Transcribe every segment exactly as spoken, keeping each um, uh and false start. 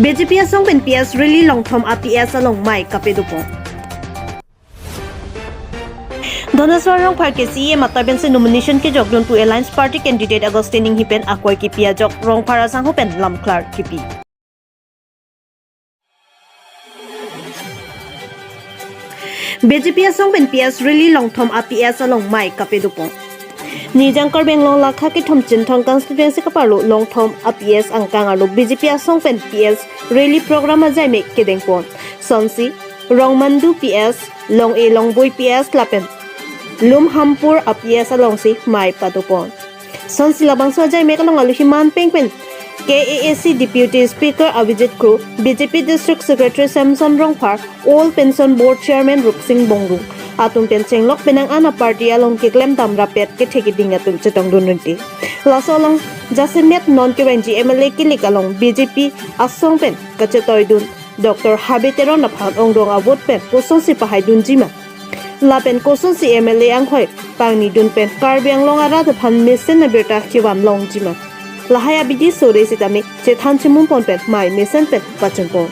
B J P asong pen P S rally, Longthom a P S along mei kapedopo. Dhoneswar Rongphar ke C E M atoi pensi nomination kejokdun pu Alliance Party candidate Augustine Enghee pen akoi kipi ajok Rongphar asangho pen lamklar kipi. B J P asong pen P S rally, Longthom a P S along mei kapedopo. Nijang Karbi Anglong lakha kethom Chinthong constituency kaparlo Longthom a P S angkang arlo B J P asong pen P S rally program ajai me kedengpon. Sonsi Rongmandu P S, Long-e Longboi P S lapen Lumhampur a P S alongsi mei padopon. Sonsi labangso ajai me along alohi manpeng pen K A A C Deputy Speaker Abhijit Kro, B J P District Secretary Samson Rongphar, Old Pension Board Chairman Rupsing Bongrung atum pen chenglok penang an a party along keklem dam rapet kethe keding atum chetongdun rinti. Laso along jasemet non kevangji M L A kilik along B J P asong pen kachetoidun Doctor Habe Teron aphan ongdong a-vote pen kosonsi pahaidunji ma, lapen kosonsi M L A anghoi pangnidun pen Karbi Anglong arat aphan mesen abirta kevan longji ma, lahai abidi sore sitame chethan chemumpon pen mei mesen pen pachunpon.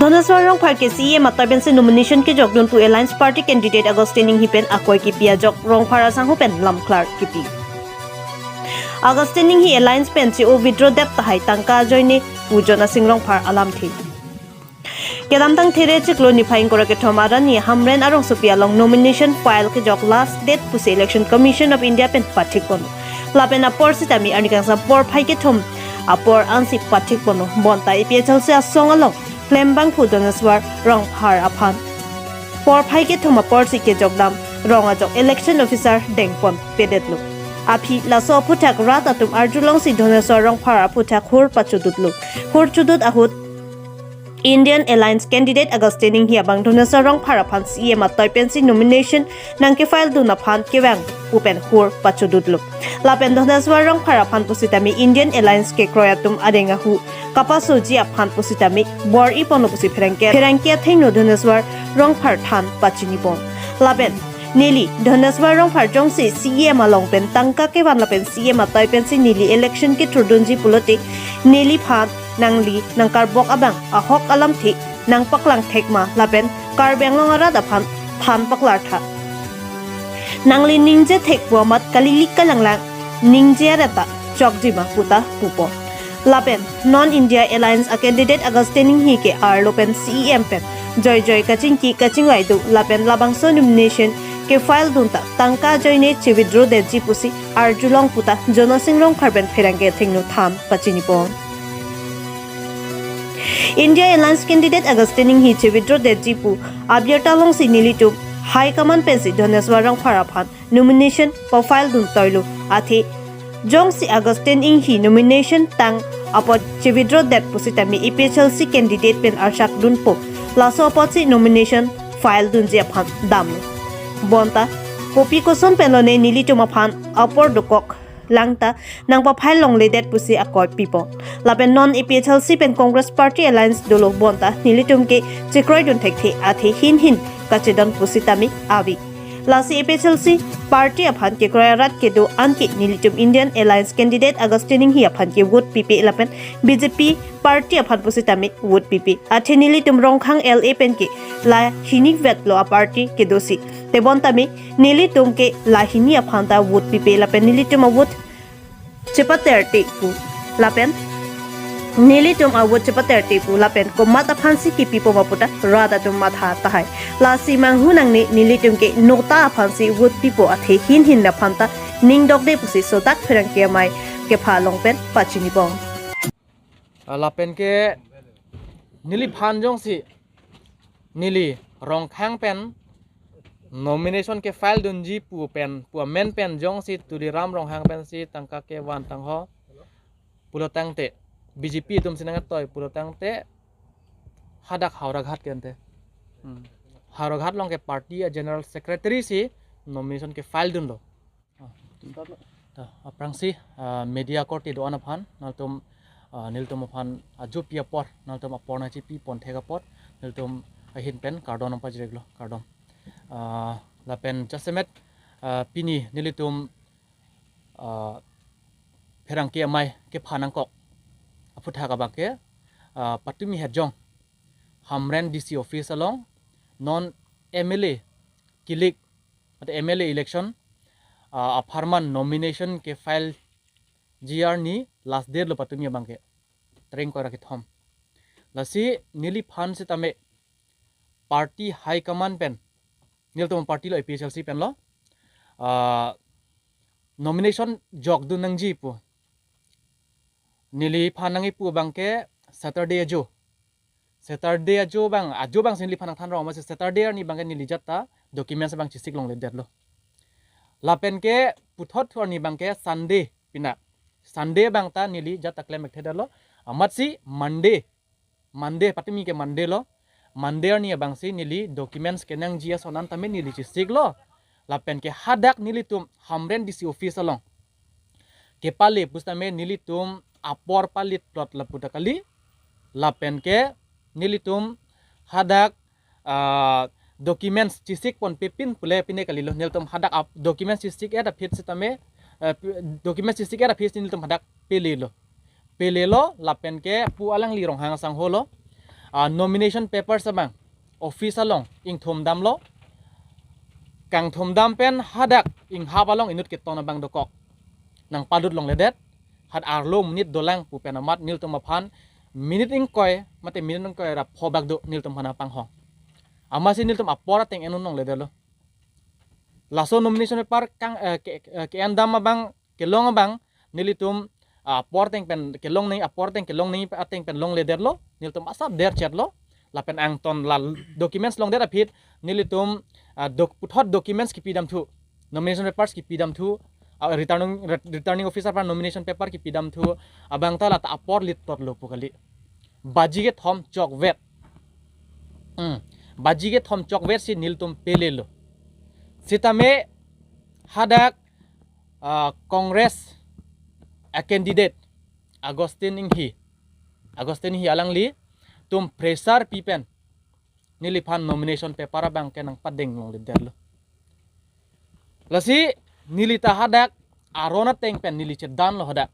Dhoneswar Rongphar ke C E M atoi pensi nomination kejokdun pu Alliance Party candidate Augustine Enghee pen akoi kipi ajok Rongphar asangho pen lamklar kipi. Augustine Enghee Alliance pen che-o withdraw det tahai tangka ajoine pu Jonasing Rongphar alamthe. Kedamtang There chiklo niphai ingkoi ra kethom arni Hamren arongsopi along nomination file kejok last date pusi Election Commission of India pen pathikponlo. Lapen apor sitame arni kangsam porphai kethom apor ansi pathikponlo. Bonta A P H L C asong along klembangphu Dhoneswar Rongphar aphan porphai kethom aporsi kejokdam rong ajok election officer dengponpedetlo. Aphi laso aphuthak rat atum arjulongsi Dhoneswar Rongphar aphuthak hur pachudutlo. Hur chudut ahut Indian Alliance candidate Augustine Enghee abang Dhoneswar Rongphar aphan C E M atoi pensi nomination nangkefile dun aphan kevang pu pen hur pachudutlo. Lapen Dhoneswar Rongphar aphan pusitame Indian Alliance kekroi atum adeng ahu kapasoji aphan pusitame bor-iponlo pusi pherangke pherangke athengno Dhoneswar Rongphar than pachinipon. Lapen neli Dhoneswar Rongphar jongsi C E M along pen tangka kevan lapen C E M atoi pensi neli election kethurdunji pulote neliphan nangli nangkarbok abang ahok alamthe nangpaklang thek ma lapen Karbi Anglong arat aphan than paklar tha. Nangli ningje thek pu amat kalilik kalanglang ningje areta chokji ma puta pupo. Lapen non India Alliance a candidate Augustine Enghee ke arlo pen C E M pen joijoi kachingki kachingvai do lapen labangso nomination kefile dun ta tangka ajoine che-withdraw detji pusi arjulong puta Jonasing Rongphar pen pherangke athengno than pachinipon. India Alliance candidate Augustine Enghee che-withdraw detji pu abirta longsi nelitum high command pensi Dhoneswar Rongphar aphan nomination pafile dun toilo. Athe jongsi Augustine Enghee nomination tang apot che-withdraw det pusitame A P H L C candidate pen arsak dunpo. Laso apotsi nomination file dunji aphan damlo. Bonta kopi koson penlone nelitum aphan apor dokok langta nangpa-file longledet pusi akoi pipo. Lapen non A P H L C pen Congress Party Alliance dolo bonta nelitum ke chekroidun thekthe athe hin hin kachedon pusitame ave. Lasi A P H L C party aphan kekroi arat kedo anke nelitum Indian Alliance candidate Augustine Enghee aphan ke vote pipe lapen B J P party aphan pusitame vote pipe. Athe nelitum Rongkhang L A pen ke la hini vetlo a party kedosi. Tebon tame nelitum ke la hini aphan ta vote pipe lapen nelitum a vote chepater te pu. Lapen nelitum a vote chepater te pu lapen komat aphansi kipipo ma puta rat atum matha tahai. Lasi manghu nangne nelitum ke nota aphansi vote pipo athe hin hin aphan ta ning dokde pusi sotak pherangke amei kepha along pen pachinipon. Ah, lapen ke neliphan jongsi neli Rongkhang pen nomination ke-file dunji pu pen pu amen pen jongsi Tuliram Ronghang pensi tangka kevan tangho pulo tangte B J P atumsi nangtoi pulo tangte hadak Howraghat ke ante. Hmm. Howraghat along ke party a general secretary si nomination ke-file dunlo. Ah, ta, aphrangsi, ah, media korte do-an aphan, nangtum, ah, nelitum aphan ajopi apor, nangtum apor nangchipipon thek apot, nelitum ahin pen kardom nangpajirlo, kardom. Ah, lapen jasemet, ah, pini nelitum, ah, pherangke amei kephan nangkok aphuthak abangke, ah, patumi hejong Hamren D C office along non M L A kilik, mate M L A election, ah, apharman nomination kefile ji arni last date lo patumi abangke, tarik ingkoi ra kethom. Lasi neliphan sitame party high command pen, nelitum party lo, A P H L C pen lo, ah, nomination jokdun nangji pu neliphan nangkipu abangke Saturday ajo. Saturday ajo abang, ajo abangsi neliphan nangthan rong, amatsi Saturday arni abangke neli ajat ta documents abang chesik longledetlo. Lapen ke puthot thu arni abangke Sunday pina. Sunday abang ta neli ajat ta klem ekthedetlo. Amatsi Monday, Monday, patumi ke Monday lo. Monday arni abangsi neli documents kenangji ason an tame neli chesiklo. Lapen ke hadak nelitum Hamren D C office along kepale pusitame nelitum apor palit plot lapu ta kali. Lapen ke nelitum hadak, ah, documents chesik ponpe pin pule pine kalilo. Nelitum hadak ap-, documents chesik-et aphi sitame, eh, pi-, documents chesik-et aphi si nelitum hadak pelelo. Pelelo lapen ke pu alangli Ronghang asangho lo. Ah, nomination papers abang office along ingthum damlo. Kangthum dam pen hadak inghap along inut keton abang dokok nangpadut longledet. Hadak arlo monit dolang pu pen amat nelitum aphan minute ingkoi, mate minute ingkoi ra pho bak do nelitum aphan nangpanghong. Amatsi nelitum apor ateng en-un longledetlo. Laso nomination paper kang, eh, ke, eh, ke-en dam abang, kelong abang, nelitum, ah, apor ateng pen kelong nangji, apor ateng kelong nangji ateng pen longledetlo, nelitum asap derchetlo. Lapen angton la documents longdet aphi nelitum, ah, doc-, puthot documents kipi damthu, nomination papers kipi damthu, ah, returning, re-, returning officer aphan nomination paper kipi damthu, abang ta lata apor lit plotlo pu kali. Baji kethom chokvet. Hmm. Baji kethom chokvet si nelitum pelelo. Sitame hadak, ah, Congress a candidate Augustine Enghi. Augustine Enghi alanglitum pressure pi pen neliphan nomination paper abangke nangpadeng longledetlo. Lasi neli ta hadak aron ateng pen neli chedanlo hadak.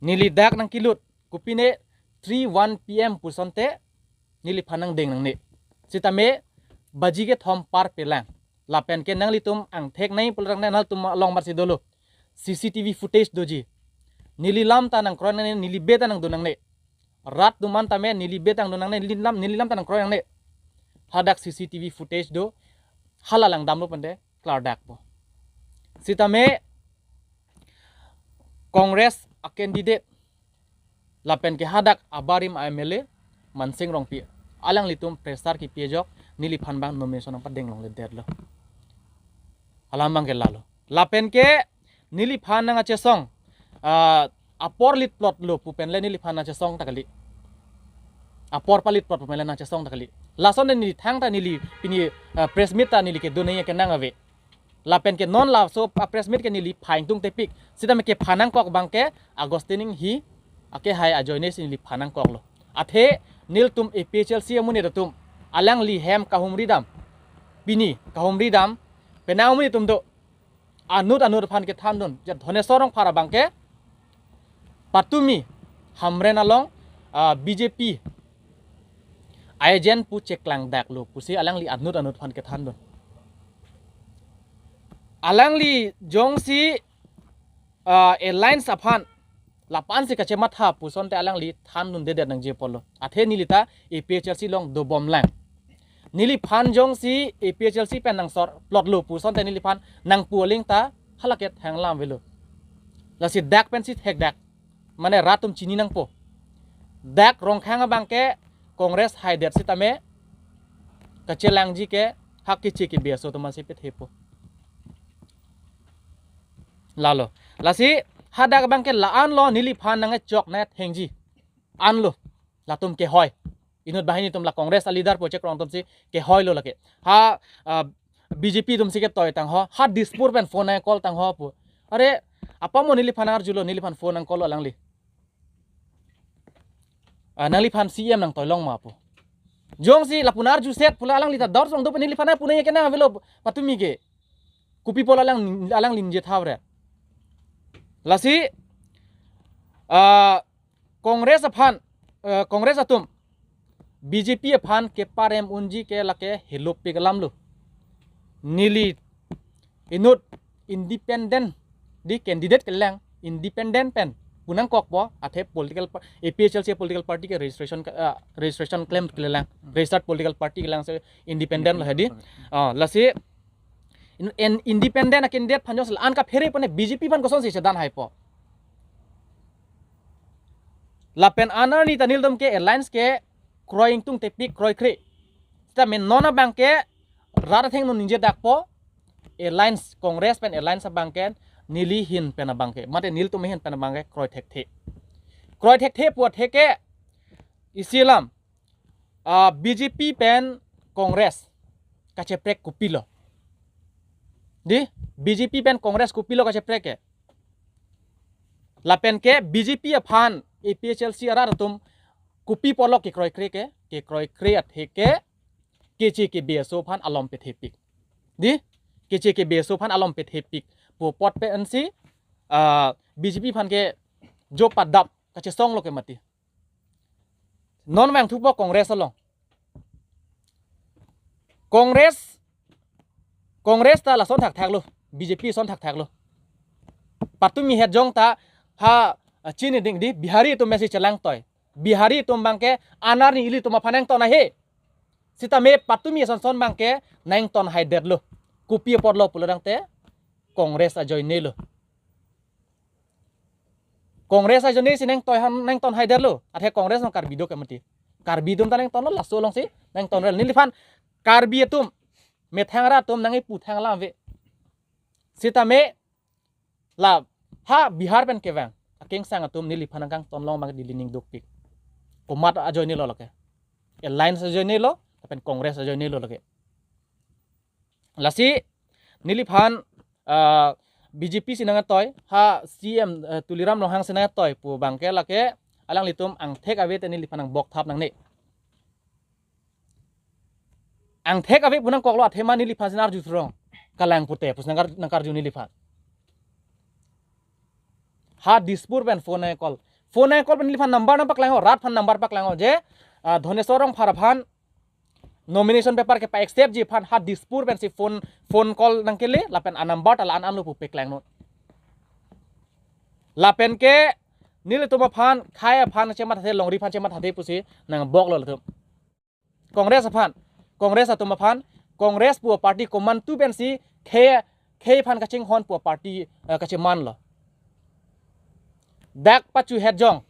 Neli dak nangkilut, kopine three one P M pusonte neliphan nangdeng nangne. Sitame baji kethom par pelang. Lapen ke nanglitum angthek nangji pulang nanglitum along amatsi dolo. C C T V footage doji. Neli lam ta nangkroi nangne, neli beta nangdun nangne. Rat atum an tame neli beta nangdun nangne, neli lam, neli lam ta nangkroi nangne. Hadak C C T V footage do, hala langdamlo pente klardakpo. Sitame Congress a candidate lapen ke hadak abarim a M L A Mansing Rongpi, alanglitum pressure kipi ajok neliphan abang nomination nangpadeng longledetlo. Alam abangke lalo. Lapen ke neliphan nangkachesong, ah, apor lit plotlo pu pen le neliphan nangchesong ta kali. Apor palit plot pu pen le nangchesong ta kali. Lason neli thangta neli pini, ah, press meet ta neli kedun nangji kenang ave. Lapen ke non laso a press meet ke neli phai ingtung tepik. Sitame kephan nangkok abangke Augustine Enghi akehai ajoine si neli phan nangkoklo. Athe nelitum A P H L C amonit atum alangli hem kahumri dam, pini kahumri dam, penang amonit atum do. Anut anut aphan kethandun. Ja Dhoneswar Rongphar abangke patumi Hamren along, ah, B J P agent pu cheklangdaklo pusi alangli anut anut aphan kethandun. Alangli jongsi, ah, alliance aphan lapu-an si kachematha pusonte alangli thandundedet nangji apotlo. Athe neli ta A P H L C along dobomlang. Neliphan jongsi A P H L C pen nangsor plotlo pusonte neliphan nangpu aling ta halake thanglam avelo. Lasi dak pensi thekdak. Mane rat atum chini nangpo. Dak Rongkhang abangke Congress haidet sitame kachelangji ke hak keche kebi aso atum ansi pethepo. Lalo. Lasi hadak abangke la-anlo neliphan nangkechok nangkethengji. Anlo. Latum kehoi. Inut banghini atum la Congress a leader pu chekrong atum si kehoilo lake. Ha, ah, B J P atum si ketoi tangho. Ha Dispur pen phone nangcall tangho pu. Are, apamo neliphan arjulo, neliphan phone nangcall alangli. Ah, nangliphan C E M nangtoilong ma pu. Jongsi lapu arjuset pulo, alangli ta dor song do pen neliphan pu nangji kenang avelo patumi ke. Kopi pulo alang, alangli ningje thaw re. Lasi, ah, Congress aphan, eh, Congress atum B J P aphan keparem unji ke lake helopik alam lo. Neli inut independent, di candidate kelang, independent pen pu nangkokpo, athe political pa-, A P H L C political party ke registration ke, ah, registration claim kelang, registered political party kelang, so independent lo hedi. Ah, lasi in, in, independent a candidate aphan jongsi la-an kaphere pone B J P aphan kosonsi chedan haipo. Lapen anerni ta nelitum ke alliance ke kroi ingtungtepik, kroikre. Sitame non abang ke rat athengno ningje dakpo, alliance, Congress pen alliance abang ke neli ahin pen abang ke, mate nelitum ahin pen abang ke kroi thekthe. Kroi thekthe pu athe ke isi alam, ah, B J P pen Congress kacheprek kopilo. Di, B J P pen Congress kopilo kacheprek ke. Lapen ke B J P aphan A P H L C arat atum kopi pulo kekroikre ke, kekroikre athe ke Keche Kebe aso aphan alom pethepik. Di, Keche Kebe aso aphan alom pethepik pu apot pensi, ah, B J P aphan ke jo padap kachesong lo ke mati. Non vangthupo Congress along. Congress, Congress ta lason thakthak lo, B J P son thakthak lo. Patumi het jong ta ha, ah, chini ding di, Bihari atum mesi chelang toi. Bihari atum abang ke anerni ilitum aphan nangton ahe. Sitame patumi ason son abang ke nangton haidet lo. Kopi apot lo pulo tangte Congress ajoine lo. Congress ajoine si nangtoi han, nangton haidet lo. Athe Congress along Karbi do ke mati. Karbi atum ta nangton lo, laso alongsi nangton rel. Neliphan Karbi atum, methang rat atum nangkipu thang alam ave. Sitame la ha Bihar pen kevang akengsang atum neliphan nangkangton long abang neli ning dukpik. Komat ajoine lo lake. Alliance ajoine lo, lapen Congress ajoine lo lake. Lasi neliphan, ah, B J P si nangtoi, ha C M, eh, Tuliram Ronghang si nangtoi pu abang ke lake alanglitum angthek ave te neliphan nangbok thap nangne. Angthek ave pu nangkoklo, athema neliphan si arju throng. Kalang pute pusi nangkar-, nangkarju neliphan. Ha Dispur pen phone nang-call. Phone nang-call pen neliphan number nangpaklang-o, rat aphan number paklang-o je, ah, Dhoneswar Rongphar aphan nomination paper kepa-accept ji aphan ha Dispur pensi phone, phone call nangkele, lapen a number ta la-an an lo pu paklang non. Lapen ke nelitum aphan, khei aphan chemathathe, longri aphan chemathathe pusi nangbok lo latum. Congress aphan, Congress atum aphan, Congress pu party komantu pensi khei, khei aphan kachinghon pu party, eh, kacheman lo. Dak pachu het jong,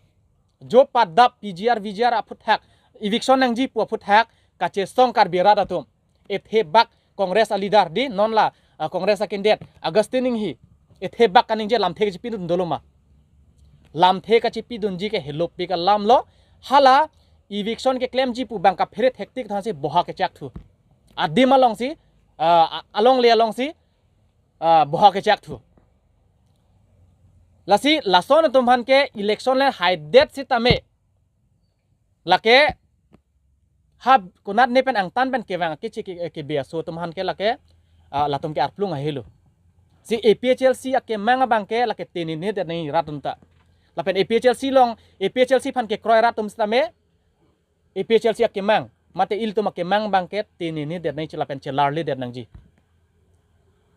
jo padap P G R, V G R aphuthak, eviction nangji pu aphuthak kachesong Karbi rat atum. Ethe bak Congress a leader di non la, ah, Congress a candidate Augustine Enghee. Ethe bak kaningje lamthe kachipidun dolo ma. Lamthe kachipidunji ke helopik alam lo, hala eviction keklemji pu abang kaphere thektik thansi boha kechak thu. Adim alongsi, ah, a-, alongle alongsi, ah, boha kechak thu. Lasi lason atum aphan ke election le haidet sitame lake ha konatne pen angtan pen kevang Keche Ke-, Kebe aso atum aphan ke lake, ah, latum ke arplung ahelo. Si A P H L C akemang abang ke lake tenine det nangji rat atum ta. Lapen A P H L C along, A P H L C aphan kekroi rat atum sitame A P H L C akemang, mate ilitum akemang abang ke tenine det nangji lapen chelarli det nangji.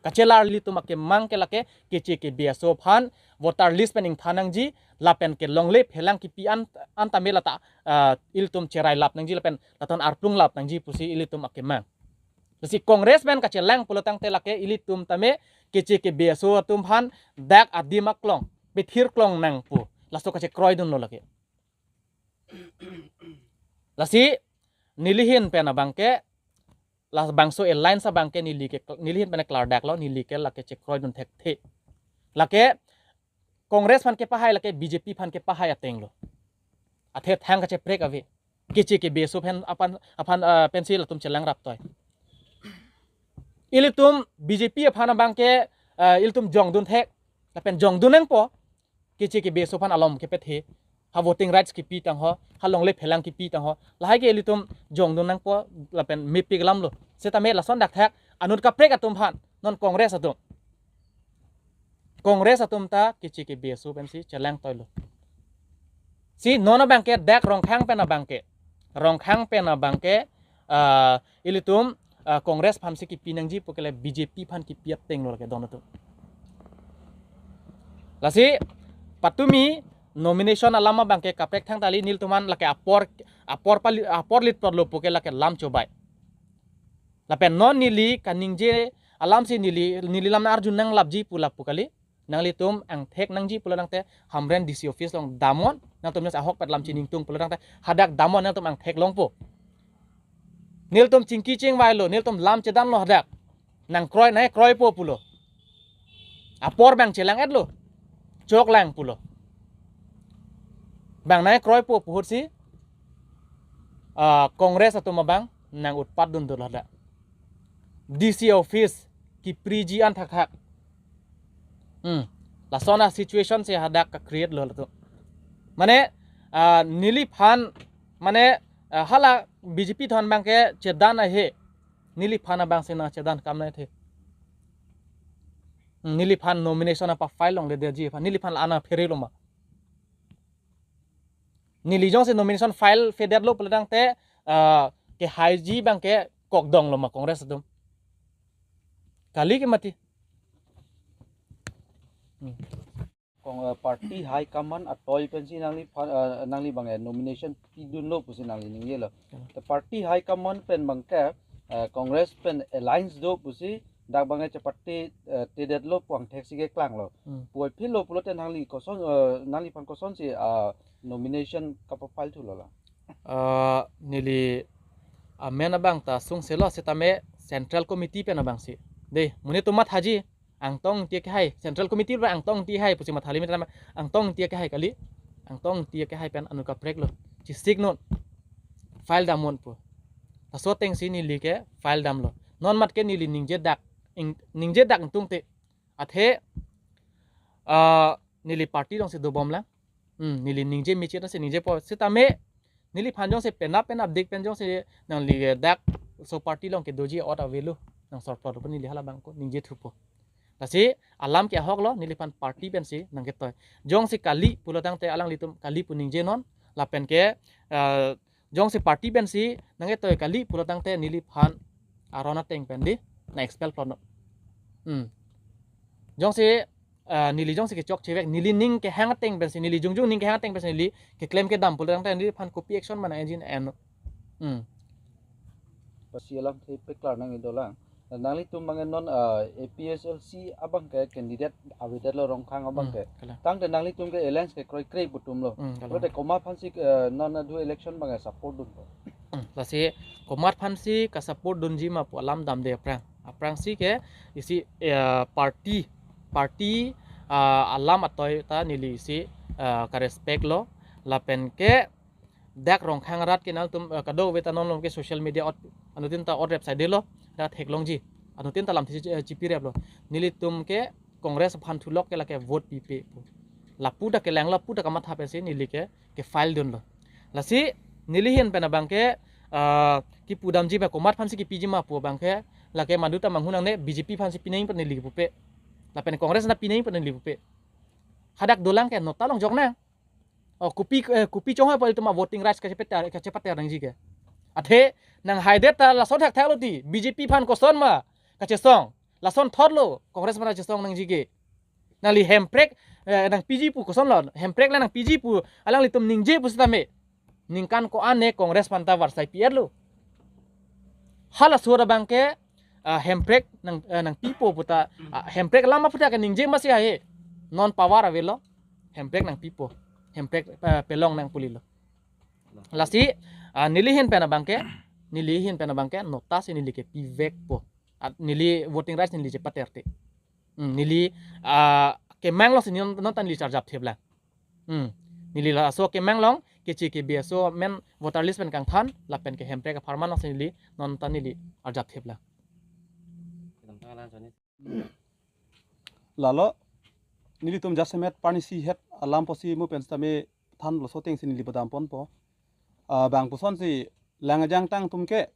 Kachelarli atum akemang ke lake Keche Kebe aso aphan voter list pen ingthan nangji, lapen ke longle phelang kipi an, an tame lata, ah, ilitum cherai lap nangji lapen laton arplung lap nangji pusi ilitum akemang. Lasi Congress pen kachelang pulo tangte lake ilitum tame Keche Kebe aso atum aphan dak adim aklong, pethir klong nang pu laso kachekroidun lo lake. Lasi neli ahin pen abang ke, labangso alliance abang ke neli ke, neli ahin pen klardak lo, neli ke lake chekroidun thekthe. Lake Congress aphan kepahai, lake B J P aphan kepahai ateng lo. Athe thang kacheprek ave. Keche Kebe aso aphan, aphan, aphan, ah, pensi latum chelang raptoi. Ilitum B J P aphan abang ke, ah, ilitum jongdun thek, lapen jongdun nangpo, Keche Kebe aso aphan alom kepethe. Ha voting rights kipi tangho, ha longle phelang kipi tangho. Lahai ke ilitum jongdun nangpo lapen mepik alam lo. Setame lason dak thak anut kaprek atum aphan, non Congress atum. Congress atum ta kechi ke B S U pensi chelang toilo. Si non abangke dak Rongkhang pen abangke. Rongkhang pen abangke, ah, ilitum, ah, Congress aphansi kipi nangji pu ke le B J P aphan kipi ateng lo ke don atum. Lasi patumi nomination alam abangke kaprek thangta kali, nelitum aphan lake apor, apor pali, apor lit porlo pu ke lake lam chobai. Lapen non neli kaningje alamsi neli, neli lam arjun nanglapji pu lapu kali. Nanglitum angthek nangji pulo tangte Hamren D C office along damnon, nangtum jas ahokpet lam chiningtung pulo tangte hadak damnon, nangtum angthek longpo. Nelitum chingki chingvailo, nelitum lam chedanlo hadak. Nangkroi, nangkroipo pulo. Apor abang chelang-etlo. Choklang pulo. Bang nangkroipo pu ahutsi, ah, Congress atum abang nang-utpat dundunlo hadak. D C office kipriji an thakthak. Hmm. Lason a-situation si hadak ka-create lo latum. Mane, ah, neliphan, mane, ah, hala B J P atum abangke chedan ahe. Neliphan abangsi nangchedan kam nangthe. Hmm, neliphan nomination apa file longledetji aphan, neliphan la-an aphereloma. Neli jongsi nomination file fedetlo pulo tangte, ah, kehaiji abangke kokdongloma Congress atum. Kali ke mati. Hmm. Kong, eh, party high command atoi pensi nangliphan, eh, nangli abang, eh, nomination pidunlo pusi nangli ningjelo. Hmm. Te party high command pen abangke, eh, Congress pen alliance do pusi dak abangke chepate, eh, tedetlo pu angthek si keklanglo. Hmm. Puvoiphitlo pulote nangli koson, eh, nangliphan kosonsi, ah, nomination kapa-file thulo la? Ah, neli amen abang ta sungselo setame Central Committee pen abangsi. Dei, monit atum mathaji, Angtong Ingti akehai, Central Committee pen Angtong Ingti akehai pusi mathali, metame Angtong Ingti akehai kali. Angtong Ingti akehai pen anut kapreklo. Chisiknon. File damnon pu. Laso atengsi neli ke file damlo. Non mat ke neli ningje dak, ing-, ningje dak ingtungte. Athe, ah, neli party alongsi dobomlang. Hmm, neli ningje mechit nasi ningjepo. Setame neliphan jongsi penap penapdik pen jongsi nangli dak laso party along kedoji ot avelo, nang sorplot pu neli hala abangke ningjethupo. Lasi alam ke ahoklo, neliphan party pensi nangketoi. Jongsi kali pulo tangte alanglitum kali pu ningjenon, lapen ke, eh, jongsi party pensi nangketoi kali pulo tangte neliphan aron ateng pen dei nang-expel plotnon. Hmm. Jongsi, eh, neli jongsi kechokchevek, neli ning kehang ateng pensi, neli jongjong ning kehang ateng pensi neli keklem kedam pulo tangte neliphan kopi action ma nang-enji en. Hmm. Pasi alamthe paklar nangji dolang. Nanglitum abang non, eh, A P H L C abangke candidate avedetlo Rongkhang abangke. Hmm, kalang. Tangte nanglitum ke alliance ke kroikre pu atumlo. Hmm, kalang. Pulote komat aphansi, eh, non adu election abangke support dunpo? Hmm, lasi komat aphansi ka-support dunji ma pu alam damde aphrang. Aphrangsi ke isi, eh, party, party, ah, alam atoi ta neli isi, ah, ka-respectlo. Lapen ke dak Rongkhang arat ke nangtum, eh, kadokave ta non along ke social media ot, anuttin ta otrep saidelo, dak theklongji. Anuttin ta lamthe chi-, eh, chipireplo. Nelitum ke Congress aphan thulok ke lake vote pipe pu. Lapu ta kelanglo, lapu ta kamatha pensi neli ke, ke-file dunlo. Lasi neli ahin pen abangke, ah, kipudamji ma komat aphansi kipiji ma pu abangke, lake madu ta manghu nangne, B J P aphansi pinangji pu neli pupe. Lapen Congress na pinangji pu neli pupe. Hadak dolang ke nota longjoknang. Oh, kopi, eh, kopi chonghoi pu ilitum a-voting rights kachepater, kachepater nangji ke. Athe nang haidet ta lason thakthaklo dei, B J P aphan koson ma kachesong. Lasonthotlo, Congress aphan kachesong nangji ke. Nangli hemprek, eh, nangpiji pu kosonlo, hemprek la nangpiji pu alanglitum ningje pu setame. Ningkan ko-an ne Congress aphanta varsai pi-etlo. Halaso abangke, ah, hemprek nang, eh, nangpipo pu ta, ah, hemprek alam aphuthak ke ningje masi ahe. Non power avelo. Hemprek nangpipo. Hemprek, eh, pelong nang pu lilo. Lasi, ah, neli ahin pen abangke, neli ahin pen abangke, nota si neli ke pivekpo. At neli voting rights neli chepaterte. Hmm, neli, ah, kemang alongsi non, non ta neli arjap theplang. Hmm. Neli laso kemang along, kechi ke B S O amen voter list pen kangthan, lapen ke hemprek apharman alongsi neli non ta neli arjap theplang. Lalo, nelitum jasemet parnisi het alam pusi mo pen setame than laso atengsi neli padam ponpo. Ah, bang pusonsi lang ajang tang atum ke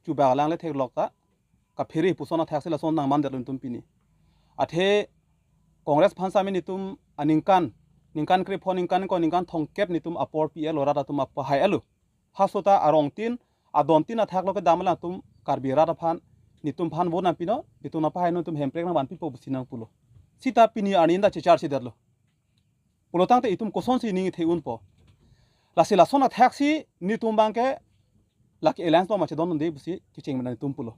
chubak lang le theklok ta kaphere puson athak si lason nangman detlo netum pini. Athe Congress aphan sami netum aningkan, ningkan krepho, ningkan ko, ningkan thomkep netum apor pi-etlo, rat atum apahai-etlo. Haso ta arongtin, adontin athak lo kedam atum Karbi rat aphan, netum aphan vote nangpinon, netum nangpahainon, netum Hemprek nangvanpipo pusi nangpulo. Sita pini arni ta chechar si detlo. Pulo tangte itum kosonsi ning the unpo. Lasi lason athak si netum abangke lake alliance lo ma chedondunde pusi kecheng mena netum pulo.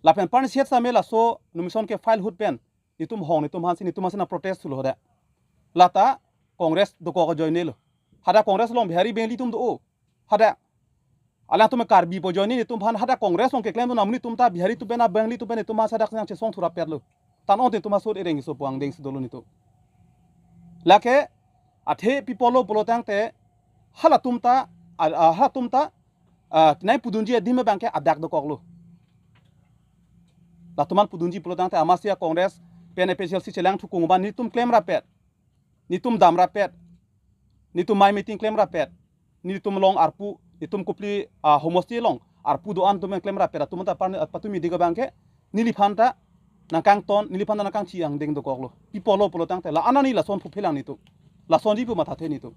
Lapen parni siat same laso nomination ke file ahut pen netum hong, netum aphansi, netum aphansi nangprotest thulo hadak. Lata Congress dokok ajoine lo. Hadak Congress along Bihari Bengali atum do-o. Hadak alangtum Karbi pu ajoine netum aphan hadak Congress along keklemdun amonit atum ta Bihari atum pen, Bengali atum pen netum aphan hadak nangchesong thu rappetlo. Tan-o netum asot ereng iso puang deng si dolo netum. Lake athe pi apotlo pulo tangte halatum ta, a, a, halatum ta, a, nai pudunji adim abangke adak dokoklo. Latum aphan pudunji pulo tangte amatsi a-Congress pen A P H L C chelang thukung abang netum klem rappet, netum dam rappet, netum mei meeting klem rappet, netum along arpu, netum kopili, ah, homosti along arpu do-an atum klem rappet atum ta par, ah, patumi dik abangke neliphan ta nangkangton, neliphan ta nangkangchi angdeng dokoklo. Pi apotlo pulo tangte la-an arni lason phuphelang netum. Lasonji pu mathathe netum.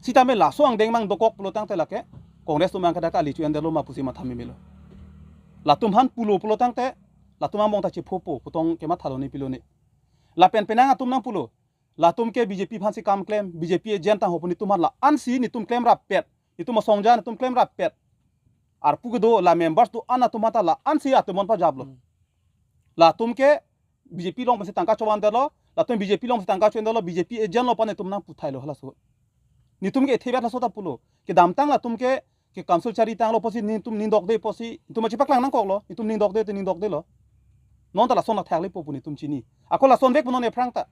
Sitame laso angdeng abang dokok pulo tangte lake Congress atum abangke dak kali chu-en detlo ma pusi matha memelo. Latum aphan pulo pulo tangte latum angbong ta chephopo pu tong kemathalo ne pilo ne. Lapen penang atum nangpulo, latum ke B J P aphansi kam klem, B J P agent tangho pu netum aphan la-ansi netum klem rappet, netum asongja netum klem rappet. Arpu kedo la members do-an atum aphan ta la-ansi atum aphan pajaplo. Hmm. Latum ke B J P along pensi tangka chovan detlo, latum B J P along pensi tangka chovan detlo, B J P agent lo pu netum nangputhailo halaso. Netum ke ethe bet laso ta pulo. Kedamtang latum ke, ke council chari tanglo pusi netum ning dokde pusi, netum chepaklang nangkoklo, netum ning dokde te ning dokdelo. Non ta lason athak lepo pu netum chini. Ako lasonvek pu non ephrang ta.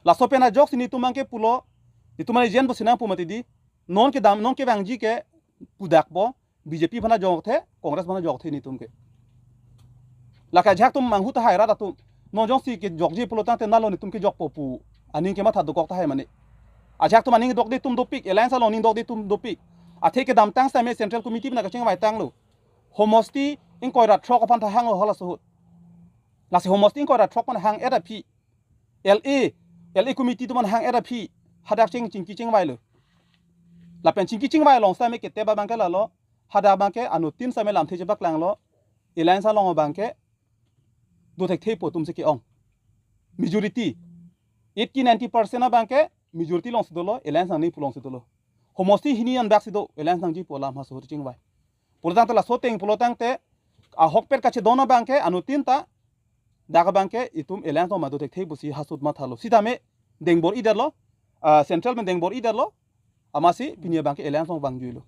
Laso pen ajoksi netum abangke pulo, netum agent pusi nangpu mati di. Non kedam, non kevangji ke pudakpo, B J P aphan ajokthe, Congress aphan ajokthe netum ke. Lake ajahak atum manghu tahai rat atum. Non jongsi kejokji pulo tangte nalo netum kejokpo pu aning kematha dokok tahai mane. Ajahak atum aning dokde atum dopik, alliance along ning dokde atum dopik. Athe kedamtang same Central Committee pen kachingvai tanglo. Homosti ingkoi ra throk aphan ta hanglo halaso ahut. Lasi homosti ingkoi ra throk aphan hang-et aphi, L A, L A committee atum aphan hang-et aphi, hadak ching chingki chingvailo. Lapen chingki chingvai along same ketep abangke lalo, hadak abangke anuttin same lamthe chepaklanglo, alliance along abangke dothekthepo atumsi ke-ong. Majority, eighty ninety percent abangke majority alongsi dolo, alliance nangne pu alongsi dolo. Homosti hini anbak si do, alliance nangji pu alam haso ahut chingvai. Pulo tangte laso ateng pulo tangte ahokpet kachedon abangke anuttin ta dak abangke itum alliance along ma dothekthe pusi haso ahut mathalo. Sitame dengbor-i detlo, ah, Central pen dengbor-i detlo, amatsi pini abangke alliance along vangjuilo.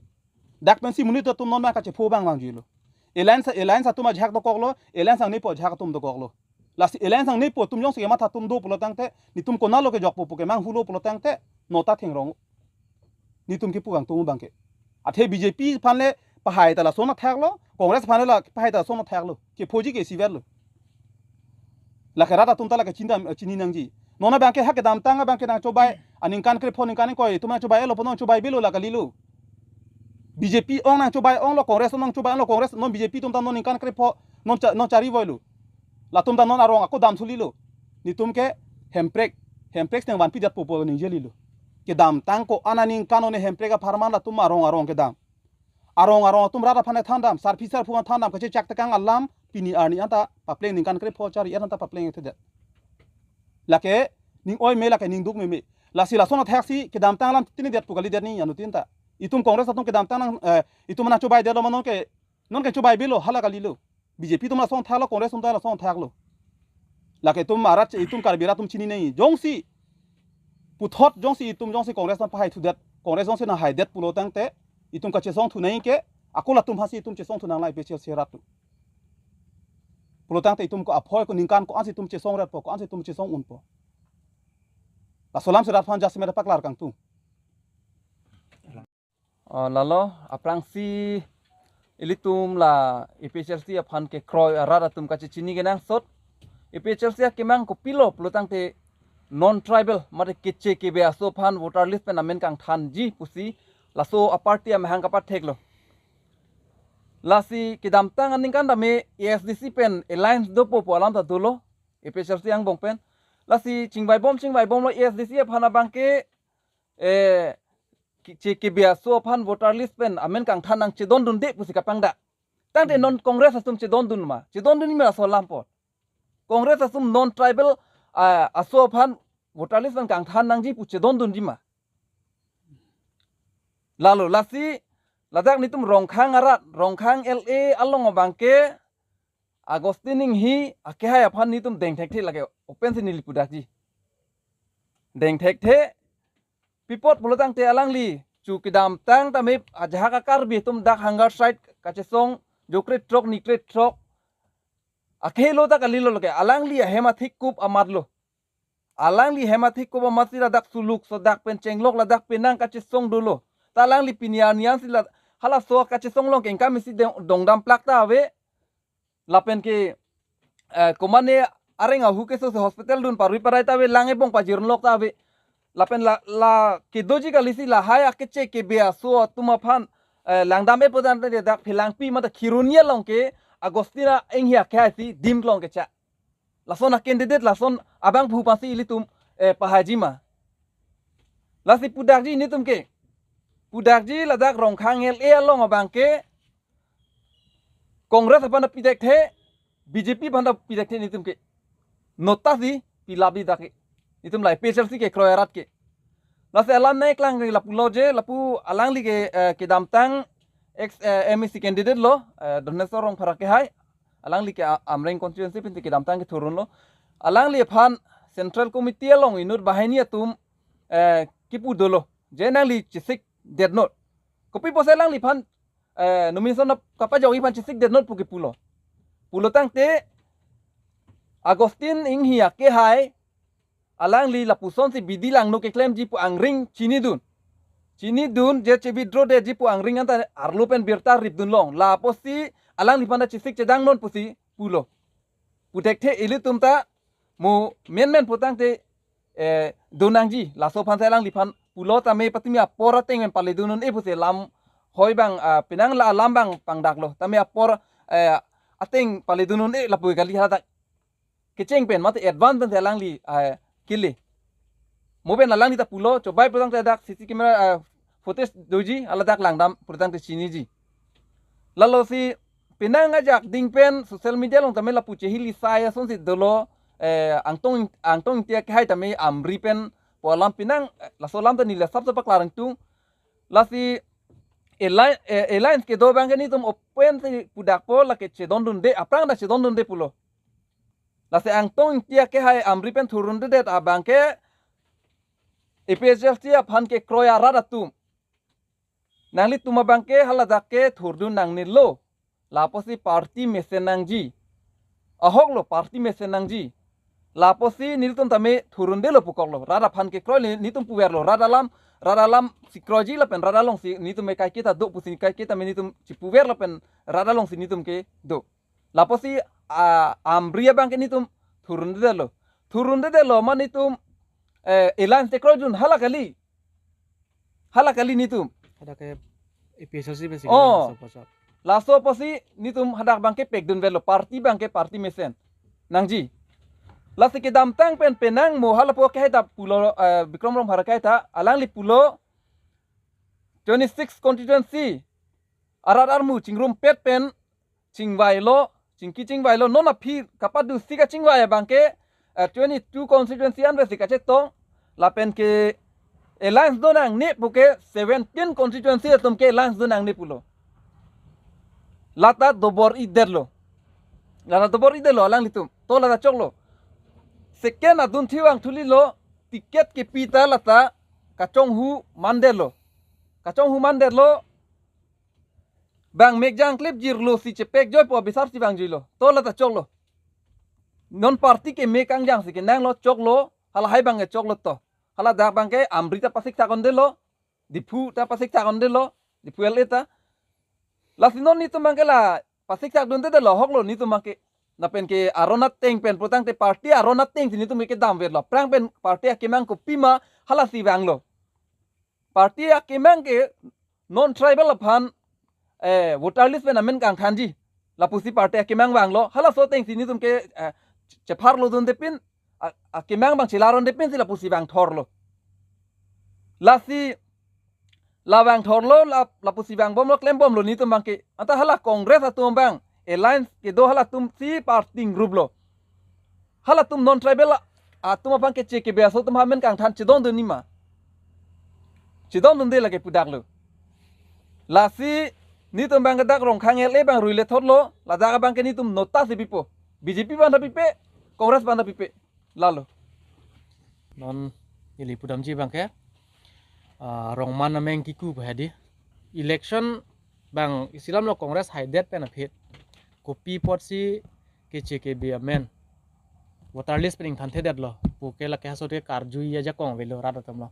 Dak pensi monit atum non abangke chepho abang vangjuilo. Alliance, alliance atum ajahak dokoklo, alliance nangnepo ajahak atum dokoklo. Lasi alliance nangnepo atum jongsi kematha atum do pulo tangte, netum konatlo kejokpo pu kemanghulo pulo tangte, nota thengrong. Netum kepu kangtung abangke. Athe B J P aphan le pahai ta lason athaklo, Congress aphan le la pahai ta lason athaklo. Kephoji ke isivetlo. Lake rat atum ta lake chinidam, chini nangji. Non abangke ha kedamtang abangke nangchobai, aningkan krepho ningkan ingkoi atum nangchobai-etlo pu nangchobai bilo la kalilo. B J P ong nangchobai onglo, Congress ong nangchobai onglo, Congress non B J P atum ta non ningkan krepho non cha-, non charivoilo. Latum ta non arong ako dam thulilo. Netum ke Hemprek, Hemprek si nangvanpi detpo pu ningjelo. Kedamtang ko-an aningkan one Hemprek apharman latum arong arong kedam. Arong arong atum rat aphan thandam, sarpi sarpo aphan thandam, kachechak tekang alam, pini arni anta papleng ningkan krepho chari-et anta papleng thedet. Lake ning oi me, lake ning duk meme. Lasi lason athaksi kedamtang alam tini det pu kalidet ni anuttin ta. Itum Congress atum kedamtang nang, eh, itum nangchobai detlo ma non ke, non ke chobai bilo hala kalilo. B J P atum lason athaklo, Congress atum ta lason athaklo. Lake itum arat, itum Karbi rat atum chini nai. Jongsi puthot jongsi itum jongsi Congress nangpahai thudet, Congress jongsi nanghaidet pulo tangte itum kachesong thu nai ke, ako latum aphansi itum chesong thu nang lai A P H L C rat atum. Pulo tangte itum ko aphoi ko ningkan ko-ansi itum chesong rappo, ko-ansi itum chesong unpo. Laso alamsi rat aphan jasemet paklar kangtung. Oh, lalo, aphrangsi ilitum la A P H L C aphan kekroi arat atum kachechini kenangsot. A P H L C akemang kopilo pulo tangte non tribal mate keche kebe aso aphan voter list pen amen kangthanji pusi laso a-party amahang kapatheklo. Lasi kedamtang aningkan tame A S D C pen alliance dopo pu alam ta dolo, A P H L C angbong pen. Lasi chingvaibom chingvaibomlo A S D C aphan abangke, eh, keche kebe aso aphan voter list pen amen kangthan nangchedondunde pusi kapangdak. Tangte non Congress atum chedondun ma? Chedondunji ma laso alam apot? Congress atum non tribal, ah, aso aphan voter list pen kangthan nangji pu chedondunji ma? Lalo lasi ladak nitum Rongkhang arat, Rongkhang L A along abangke Augustine Enghee akehai aphan nitum dengthekthe, lake open si neli pudakji. Dengthekthe, pi apot pulo tangte alangli chu kedamtang tame ajahak a-Karbi atum dak hunger strike kachesong jokre throk nikre throk akehelo ta kalilo, lake alangli ahem athik kup amatlo. Alangli hem athik kup amat si ladak suluk sodak pen chenglok ladak penang kachesong dolo. Ta alangli pini arni an si la halaso kachesong along ke ingkam isi dong, dongdam plak ta ave. Lapen ke, eh, komane areng ahu keso si hospital dun parui parai ta ave, lang ebong pajirlok ta ave. Lapen la, la kedoji kali si lahai akeche kebe aso atum aphan, eh, langdam-et pu tangte dak Phelangpi mate Kheroni along ke Augustine Enghee akehai si dim klong kecha. Lason a-candidate lason abang phu pasi ilitum, eh, pahaiji ma? Lasi pudakji nitum ke. Pudakji ladak Rongkhang L A along abangke Congress aphan ta pidekthe, B J P aphan ta pidekthe nitum ke. Nota si pilapji dak ke. Nitum la A P H L C kekroi arat ke. Lasi alam nangklang ke lapulo je, lapu alangli ke, eh, kedamtang ex, eh, M A C candidate lo, eh, Dhoneswar Rongphar akehai. Alangli ke A-, Amreng constituency pen kedamtang kethurunlo. Alangli aphan Central Committee along inut banghini atum, eh, kipu dolo je nangli chesikdetnon. Kopi pusi alangliphan, eh, nomination ap kapajokji aphan chesikdetnon pu kipulo. Pulo tangte Augustine Enghee akehai alangli lapuson si bidi langno keklemji pu angring chinidun. Chinidun je che-withdraw detji pu angring anta arlo pen birta ripdun long. La apotsi alangliphan ta chesik chedangnon pusi pulo. Puthekthe ilitum ta mo menmen pu tangte, eh, do nangji. Laso aphan si alangliphan pulo tame patumi apor ateng pen paledun un-e pusi lam hoi abang, ah, penang la alam abang pangdaklo. Tame apor, eh, ateng paledun un-e lapu kali haladak kecheng pen mate advance pen si alangli, ah, kele. Mo pen alangli ta pulo, chobai pu tangte dak C C camera, ah, footage doji, haladak langdam pu tangte chiniji. Lalo si penang ajak ding pen social media along tame lapu chehili sai asonsi dolo, eh, Angtong, Angtong Ingti akehai tame Amri pen pu alam penang, eh, laso alam ta neli asap ta paklar ingtung. Lasi alli-, eh, alliance kedo abangke nitum open si pudakpo, lake chedondunde, aphrang ta chedondunde pulo. Lasi Angtong Ingti akehai Amri pen thurundedet abangke A P H L C aphan kekroi arat atum, nanglitum abangke haladak ke thurdun nangnelo. La apotsi party mesen nangji. Ahoklo, party mesen nangji. La apotsi nelitum tame thurundelo pukoklo. Rat aphan kekroi le nitum puverlo. Rat alam, rat alam si kroiji lapen rat along si nitum ke kaiketa do pusi kaiketa me nitum chipuver lapen rat along si nitum ke do. La apotsi, ah, Amri abangke nitum thurundelo. Thurundelo ma nitum, eh, alliance te kroidun hala kali. Hala kali nitum. Hadak ke A P H L C pen si Oh. Laso apotsi nitum hadak abangke pekdunvelo, party abangke party mesen nangji. Lasi kedamtang pen penang mo halapu akehai ta pulo, eh, Bikram Rongphar akehai ta, alangli pulo twenty-six constituency arat armu chingrumpet pen chingvailo, chingki chingvailo, non aphi kapadu si kachingvai abangke, eh, twenty-two constituency anvet si kachetong, lapen ke alliance do nangne puke seventeen constituency atum ke alliance do nangne pulo. Lata dobor-idetlo. Lata dobor-idetlo alanglitum. To lata choklo. Second adun thiwang thulilo, ticket kepi ta lata kachonghu mandetlo. Kachonghu mandetlo, bang mek jangklip jirlo si chepek joi po bisar si bang juilo. To lata choklo. Non party ke mek angjang si kenanglo, choklo, halahai abangke choklo to. Haladak abangke Amri ta pasik thak-undelo, Diphu ta pasik thak-undelo, Diphu L A ta. Lasi non nitum abangke la pasik thakdundelo, ahoklo nitum abangke. lapen ke aron ateng pen putangte party aron ateng si netum kedam verlo. Aphrang pen party akemang kopima halasi vanglo. Party akemang ke non-tribal aphan, eh, voter list pen amen kangthanji. Lapusi party akemang vanglo. Halaso ateng si netum ke, eh, chepharlo dundepin, a-, akemang abang chelaron depin si lapusi vangthorlo. Lasi la vangthorlo, la, lapusi vangbomlo, klembomlo netum abang ke. Anta hala Congress atum abang alliance kedo halatum si party group lo. Halatum non-tribal atum aphan keche kebe aso atum amen kangthan chedondun nima. Chedondunde lake pudaklo. Lasi netum abang ke dak Rongkhang L A abang ruile thotlo, ladak abang ke netum nota si pipo. B J P aphan ta pipe, Congress aphan ta pipe. Lalo. Non ili pudamji abang ke, ah, Rongman ameng kiku pu hedi. Election abang isi alam lo Congress haidet pen aphi. Kopi apotsi keche kebe amen voter list pen ingthanthedetlo pu ke lake halaso ke karjui ajakong avelo rat atum lo.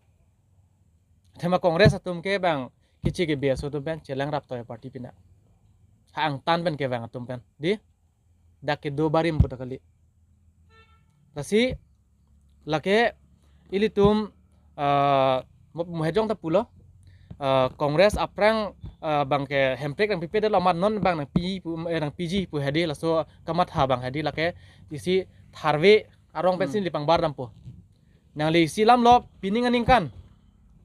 Athema Congress atum ke abang keche kebe aso atum pen chelang raptoi party pina. Ha angtan pen kevang atum pen. Di? Dak kedo barim puta kali. Lasi lake ilitum, ah, mo-, mohejong ta pulo. Ah, Congress aphrang, ah, abang ke Hemprek nangpipedetlo amat non abang nangpi pu, eh, nangpiji pu hedi, laso kamatha abang hedi lake isi tharve arong pensi Hmm. neli pangbar dampo. Nangli isi alam lo pining aningkan.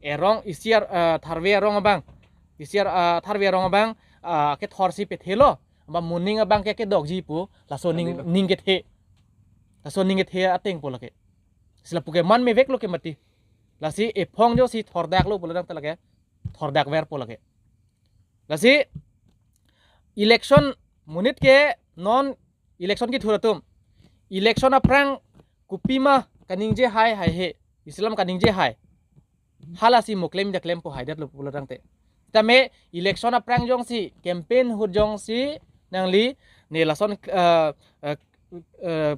Erong isi ar-, ah, tharve arong abang. Isi ar-, ah, tharve arong abang, ah, kethorsi pethelo. Amba moning abang ke kedokji pu, laso ning, Kali lo. ning kethe. Laso ning kethe ateng pu lake. Si lapu ke man meveklo ke mati. Lasi ephong jo si thordaklo pulo tangte lake. Thordak ver pu lake. Lasi election monit ke non election kethur atum. Election aphrang kopima kaningje hai haihe. Isi alam kaningje hai. Halasi mo klem da klempo haidetlo pulo tangte. Tame election aphrang jongsi campaign ahut jongsi nangli ne lason, eh, eh, eh,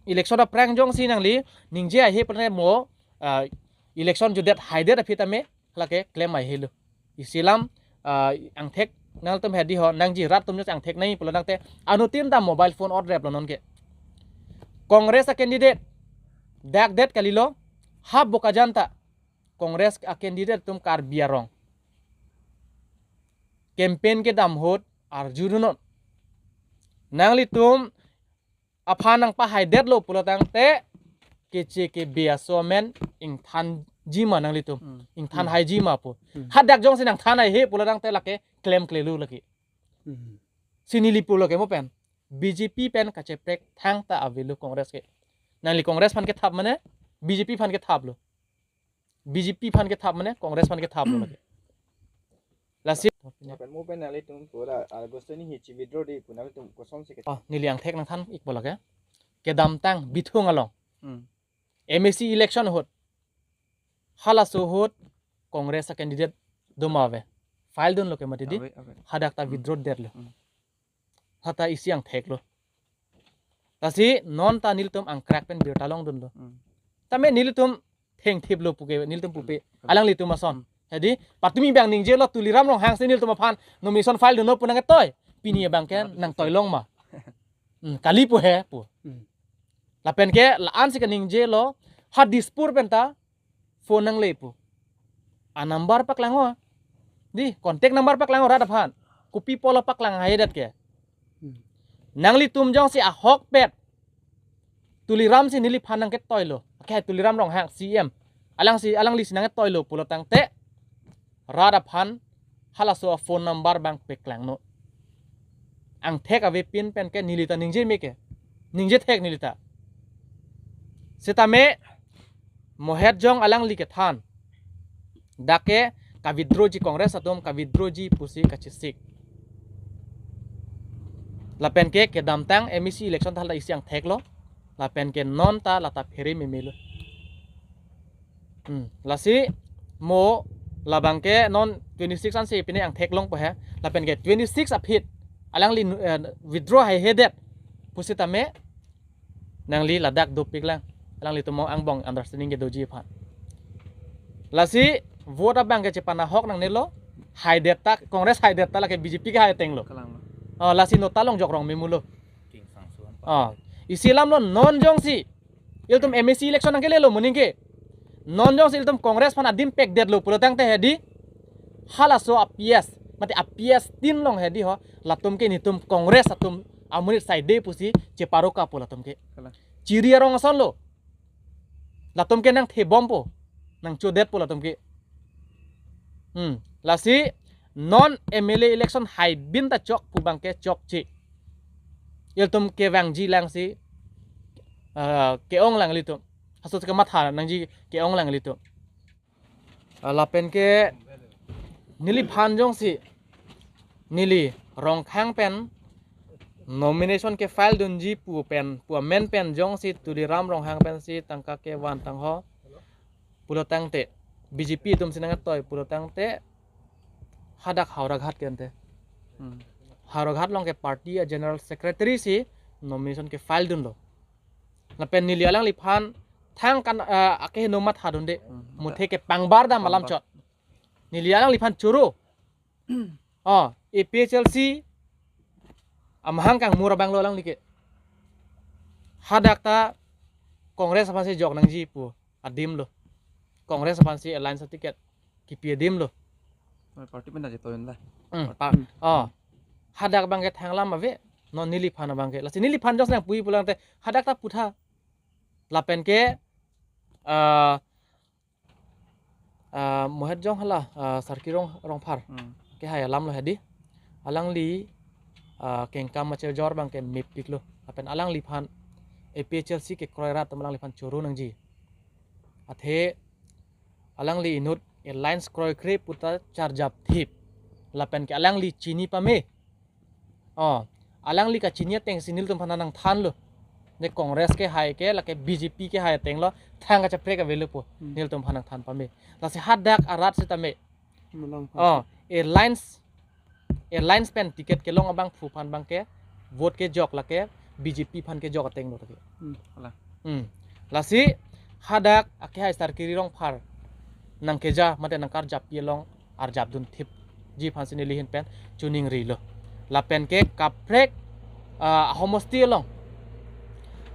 election aphrang jongsi nangli ningje haihe pene mo, eh, election jutdet haidet aphi tame lake klem haihelo. Isi alam, ah, angthek nangtum hedi ho nangji rat atum jongsi angthek nai pulo tangte anuttin ta mobile phone orreplo nonke. Congress a-candidate dakdet kalilo, ha Bokajan ta Congress a-candidate atum Karbi arong campaign kedam ahut arjudunnon. Nanglitum aphan nangpahaidetlo pulo tangte keche kebe aso amen ingthanji ma nanglitum. Hmm. Ingthan Hmm. haiji ma pu. Hmm. Hadak jongsi nangthan haihe pulo tangte lake klemklelo lake. Hmm. Si neli pulo ke mo pen. B J P pen kacheprek thangta avelo Congress ke. Nangli Congress aphan kethap mane B J P aphan kethaplo. B J P aphan kethap mane Congress aphan kethaplo lake. Lasi. Lapen mo pen nanglitum pura August ni hichi withdraw di pu nanglitum kosonsi ke. Oh, neli angthek nangthan ikpo lake. Kedamtang Bithung along. Hmm. M A C election ahut. Halaso ahut Congress a-candidate do ma ave. File dunlo ke mati di. Ave, ave. Hadak ta Hmm. withdraw detlo. Hmm. Hata isi angtheklo. Lasi non ta nelitum angkrak pen birta longdunlo. Hmm. Tame nelitum thengthiplo puke nelitum pupe. Hmm. Alanglitum ason. Hmm. Hedi, patumi abang ningjelo Tuliram Ronghang si nelitum aphan nomination file dunnon pu nangketoi. Pini abang ke Nah, nangtoi long ma. Hmm, kali pu he pu. Hmm. Lapen ke la-an si kaningjelo ha Dispur penta phone nangle pu. A-number paklang ho. Di, contact number paklang ho rat aphan. Kopi pulo paklang haidet ke. Hmm. Nanglitum jongsi ahokpet Tuliram si neliphan nangketoilo. Ke Tuliram Ronghang C M. Alangsi, alanglisi nangketoilo pulo tangte rat aphan halaso a-phone number abang paklangnon. Angthek avepin pen ke neli ta ningje me ke. Ningje thek neli ta. Setame Mohejong alangli kethan. Dak ke ka-withdrawji Congress atum ka-withdrawji pusi kachesik. Lapen ke kedamtang M A C election ta hala isi angtheklo. Lapen ke non ta lata phere memelo. Hmm, lasi mo labang ke non twenty-six ansi pine angtheklong po he. Lapen ke twenty-six aphi alangli, eh, withdraw haihedet pusitame nangli ladak dopiklang. Alanglitum angbong understanding kedoji aphan. Lasi vote abang ke chepanahok nangnelo. Haidet ta, Congress haidet ta lake B J P ke hai atenglo. Kalang. Oh, lasi nota longjok rong memulo. King Sangson. Ah, isi alam lo non jongsi ilitum M A C election nangkelelo moning ke. Non jongsi ilitum Congress aphan adim pekdetlo pulo tangte hedi, halaso a P S, mate a P S tin along hedi ho, latum ke netum Congress atum amonit saide pusi cheparoka pu latum ke. Kalang. Chiri arong asonlo. Latum ke nangthebompo, nangchodetpo latum ke. Hmm. Lasi non M L A election haibin ta chok pu abangke chokche. Ilitum kevangji langsi, ah, ke-ong lang ilitum. Halaso kamatha nangji ke-ong lang ilitum. Ah, lapen ke neliphan jongsi, neli Ronghang pen nomination ke-file dunji pu pen, pu amen pen jongsi Tuliram Ronghang pensi tangka kevan tangho pulo tangte, B J P atumsi nangtoi pulo tangte, hadak Howraghat ke ante. Hmm. Howraghat along ke party a-general secretary si nomination ke-file dunlo. Lapen neli alangliphan thang kan, ah, akeheno matha dunde. Hmm. Muthe kepangbar dam alam. Pangbar. Chot. Neli alangliphan choro. Oh, A P H L C amahang kangmur abang lo alangli ke. Hadak ta Congress aphansi jok nangji pu adim lo. Congress aphansi alliance ticket kipi adim lo. Party pen aja toyon la. Hmm, party. Pa-, oh. Hadak abangke thang alam ave, non neliphan abangke. Lasi neliphan jongsi nangpui pulo tangte hadak ta putha. Lapen ke, ah, ah, Mohet Jong hala, ah, Sarkir Rong, Rongphar. Hmm. Kehai alam lo hedi. Alangli, ah, kengkam machejor abangke mepiklo. Lapen alangliphan A P H L C kekroi rat atum alangliphan choro nangji. Athe alangli inut alliance kroikre puta charjapthip. Lapen ke alangli chini pame. Oh, alangli kachini atengsi nelitum aphan nangthanlo. Ne Congress kehai ke, lake B J P kehai ateng lo, thang kacheprek avelo pu. Hmm. Nelitum aphan nangthan pame. Lasi hadak arat sitame. Malang. Oh, alliance, alliance pen ticket kelong abangphu aphan abangke vote kejok lake B J P aphan kejok ateng lo ke. Hmm, ala. Hmm. Lasi hadak akehai Sarkir Rongphar nangkeja mate nangkarjappi along arjap dunthipji aphansi neli ahin pen choningrilo. Lapen ke kaprek, ah, homosti along,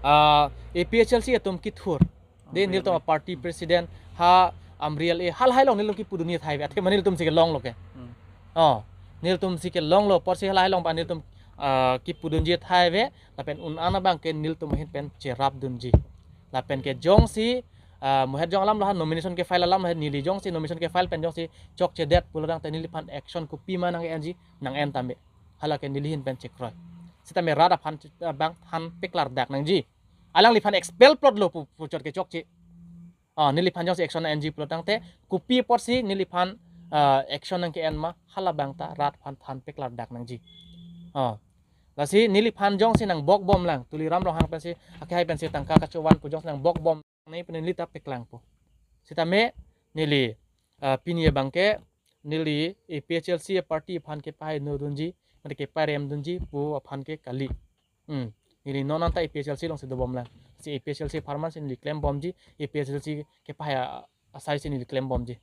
ah, A P H L C atum kethur. De Amri nelitum along. Party president ha Amri along, halahai along nelitum kipudunji athai ave. Athe ma nelitumsi kelonglo ke. Hmm. Oh, nelitumsi kelonglo, porsi halahai along pa nelitum, ah, kipudunji athai ave. Lapen un-an abangke nelitum ahin pen cherap dunji. Lapen ke jongsi, ah, Mohet Jong alam lo ha nomination ke-file alam lo ha, neli jongsi nomination ke-file pen jongsi chokchedet pulo tangte neliphan action kopima nang-enji, nang-en tame. Halake neli ahin pen chekroi. Sitame rat aphan, ah, abang than peklardak nangji. Alangliphan expel plotlo pu, puchot ke chokche. Ah, neliphan jongsi action enji pulo tangte, kopi apotsi neliphan, ah, action nangke-en ma, halabang ta rat aphan than peklardak nangji. Ah. Lasi neliphan jongsi nangbokbom lang, Tuliram Ronghang pensi, akehai pensi tangka kachovan pu jongsi nangbokbom, nai pen neli ta peklangpo. Sitame neli, ah, pini abangke, neli A P H L C party aphan kepaheno dunji, mate keparem dunji pu aphan ke kali. Hmm. Neli non anta A P H L C alongsi dobom lang. Si A P H L C apharman si neli klembomji, A P H L C kepahai a-, asaisi neli klembomji.